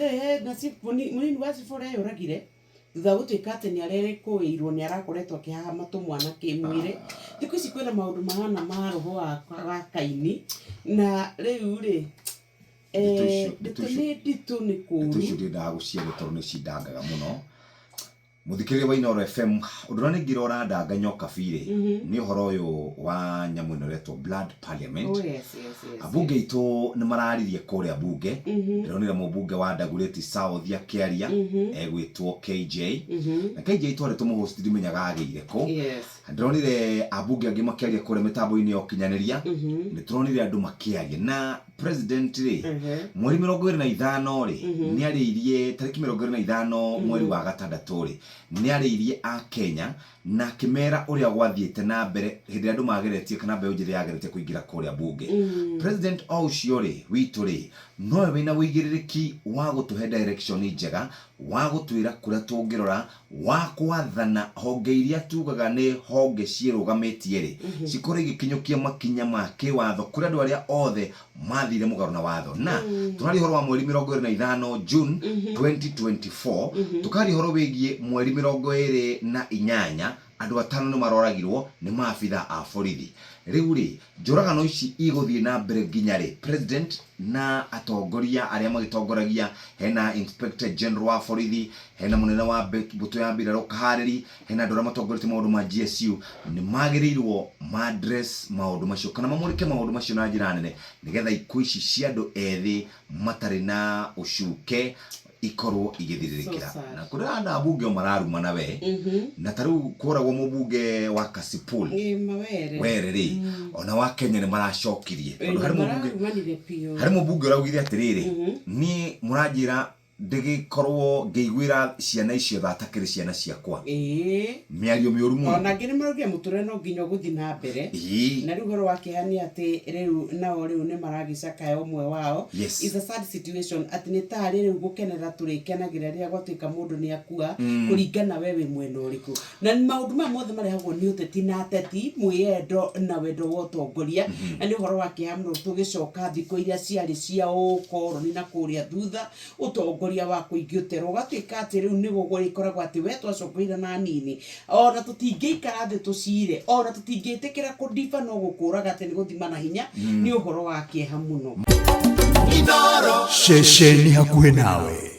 Na mũnini wa cibũ ũreyũragire thutha wa gũtuĩka atĩ nĩ arekũĩirwo nĩ arakoretwo akĩhahama tũmwana kĩmwĩrĩ. Thikũ ici kwĩna maũndũ mahana ma roho wa Kaini na rĩu rĩ Ndeto icio- ndeto ndeto icio- nĩ nditũ nĩ Ndeto icio kũũru. ndiendaga gũciaria tondũ nĩ cindangaga mũno. Mũthikĩrĩria wa Inooro FM, ũndũ ũrĩa ningĩ ũrandanga nyoka birĩ nĩ ũhoro ũyũ wa nyamũ ĩno ĩretwo Blood Parliament. Oh, yes. Ambunge aitũ nĩ mararirie kũrĩa mbunge. Ndĩronire mũmbunge wa Dagoretti South akĩaria, egwĩtwo KJ. Na KJ twarĩ tũmũhost ndimenyaga agĩire kũ. Ndĩronire ambunge angĩ makĩaria kũrĩa mĩtambo-inĩ ya ũkinyanĩria. Nĩ tũronire andũ makĩaria na president rĩ, mweri 25 rĩ, nĩ arĩirie, tarĩki 25 mweri wa gatandatũ rĩ, nĩ arĩirie a Kenya na akĩmera ũrĩa gwathiĩte na mbere hĩndĩ ĩrĩa andũ mageretie kana mbeũ njĩthĩ yageretie kũingĩra kũrĩa bunge. President o ũcio rĩ witũ rĩ, nowe wĩna ũigĩrĩrĩki wa gũtũhe direction njega, wa gũtwĩra kũrĩa tũngĩrora, wa kwathana honge iria tugaga nĩ honge ciĩrũgamĩtie rĩ, cikorwo igĩkinyũkia makinya ma kĩwatho kũrĩ andũ arĩa othe mathire mũgarũ na watho. Na tũraria ũhoro wa mweri 25 June 2024, tũkaria ũhoro wĩgiĩ mweri 28 andũ atano nĩ maroragirwo nĩ maabitha a borithi. Rĩu rĩ, njũragano ici igũthiĩ na mbere nginya rĩ? President na atongoria arĩa magĩtongoragia, hena Inspector General wa borithi, hena mũnene wa mbũtũ ya mbirarũ Kaharĩri, hena andũ arĩa matongoretie maũndũ ma GSU, nĩ magĩrĩirwo ma address maũndũ macio kana mamũrĩke maũndũ macio na njĩra nene nĩgetha ikuũ ici cia andũ ethĩ matarĩ na ũcuke ikorwo igĩthirĩrĩkĩra. So sad. Na kũrĩ na ambunge o mararumana we, na ta rĩu kũragwo mũmbunge wa Kasipul Ĩ, Mawere. Were rĩ, ona wa Kenya nĩ maracokirie Ĩ, tondũ harĩ mũmbunge mararumanire biũ. Harĩ mũmbunge ũraugire atĩrĩrĩ, niĩ mũranjĩra ndĩgĩkorwo ngĩiguĩra ciana icio tha takĩrĩ ciana ciakwa. Mĩario mĩũru mũno. Ona angĩ nĩ maraugire mũtũrĩre no nginya ũgũthiĩ na mbere. Na rĩu ũhoro wa kĩeha nĩ atĩ rĩu nao rĩu nĩ maragĩcakaya ũmwe wao. It's a sad situation atĩ nĩ tarĩ rĩu gũkenera tũrĩkenagĩra rĩrĩa gwatuĩka mũndũ nĩ akua, kũringana we wĩ mwena ũrĩkũ. Na maũndũ maya mothe marehagwo nĩ ũteti na ateti, mwĩyendo na wendo wa ũtongoria. Na nĩ ũhoro wa kĩeha mũno tũgĩcoka thikũ iria ciarĩ cia ũkoroni na kũrĩa thutha, ũtongoria wa kũingĩ ũtero ũgatuĩka atĩ rĩu nĩ gũgĩkoragwo atĩ we twacokeire na nini, ona tũtingĩikara thĩ tũcire, ona tũtingĩtĩkĩra kũndiba no gũkũraga atĩ nĩ gũthima na hinya. Nĩ ũhoro wa kĩeha mũno. Ceceni hakuhĩ nawe.